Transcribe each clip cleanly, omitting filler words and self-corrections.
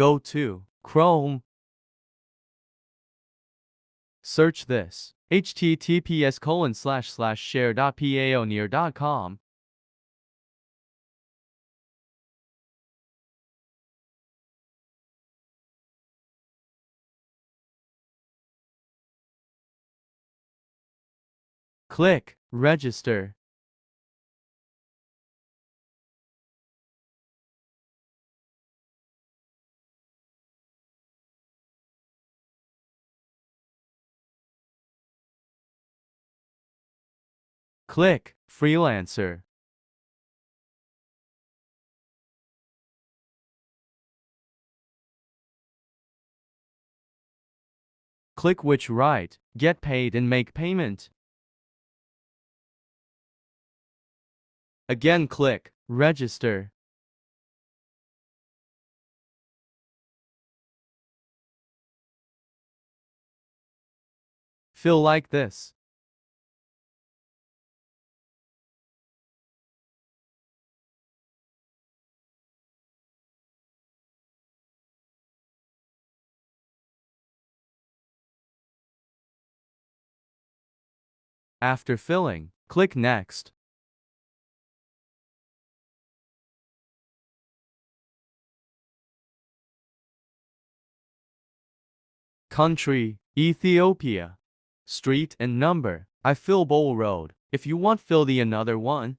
Go to Chrome. Search this https://share.payoneer.com. Click Register. Click Freelancer. Click which write, get paid and make payment. Again click Register. Fill like this. After filling, click Next. Country, Ethiopia. Street and number, I fill Bowl Road. If you want fill the another one.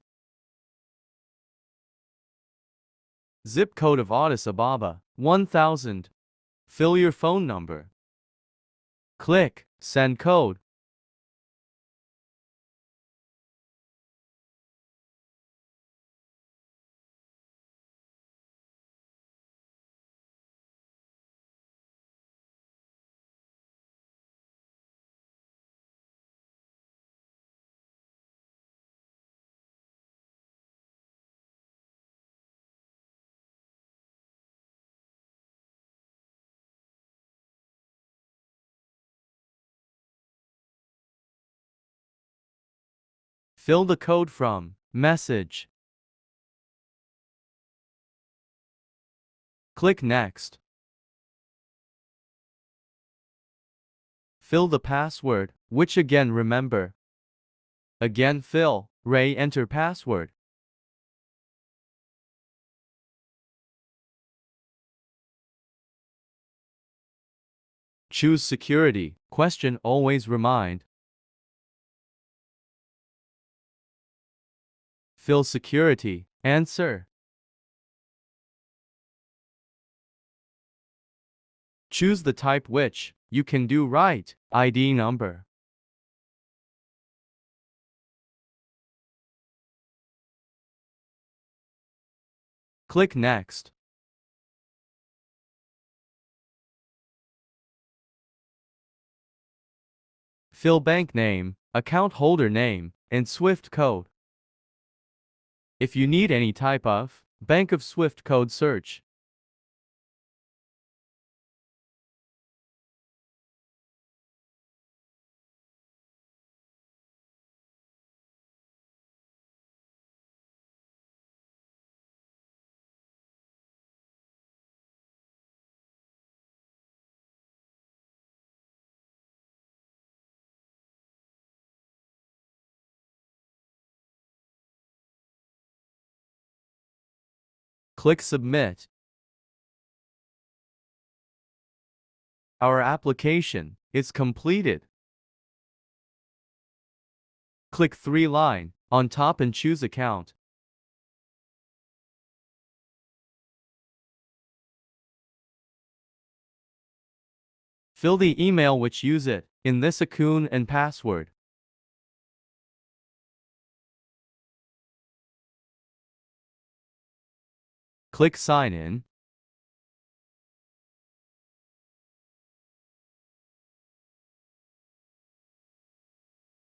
Zip code of Addis Ababa, 1000. Fill your phone number. Click Send code. Fill the code from Message. Click Next. Fill the password, which again remember. Again fill, enter password. Choose security, question always remind. Fill security, answer. Choose the type which you can do right, ID number. Click Next. Fill bank name, account holder name, and SWIFT code. If you need any type of Bank of SWIFT code search. Click Submit. Our application is completed. Click 3 line on top and choose account. Fill the email which use it in this account and password. Click Sign in.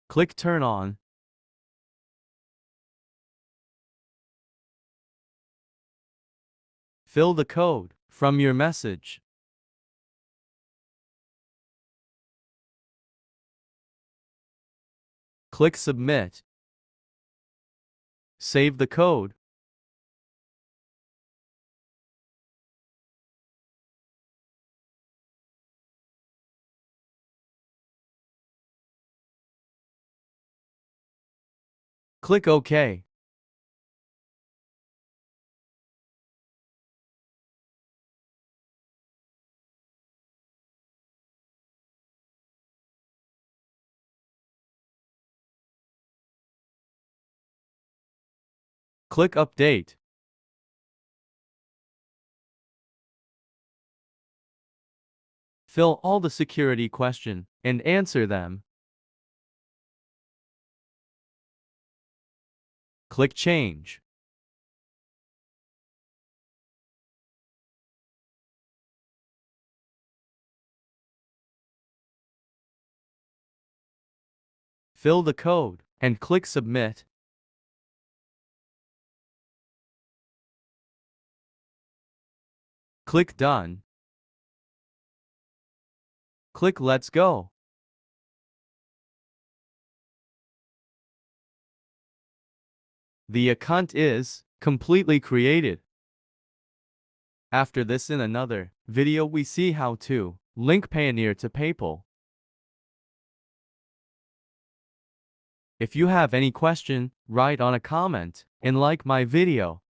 Click Turn on. Fill the code from your message. Click Submit. Save the code. Click OK. Click Update. Fill all the security questions and answer them. Click Change. Fill the code and click Submit. Click Done. Click Let's Go. The account is completely created. After this, in another video, we see how to link Payoneer to PayPal. If you have any question, write on a comment and like my video.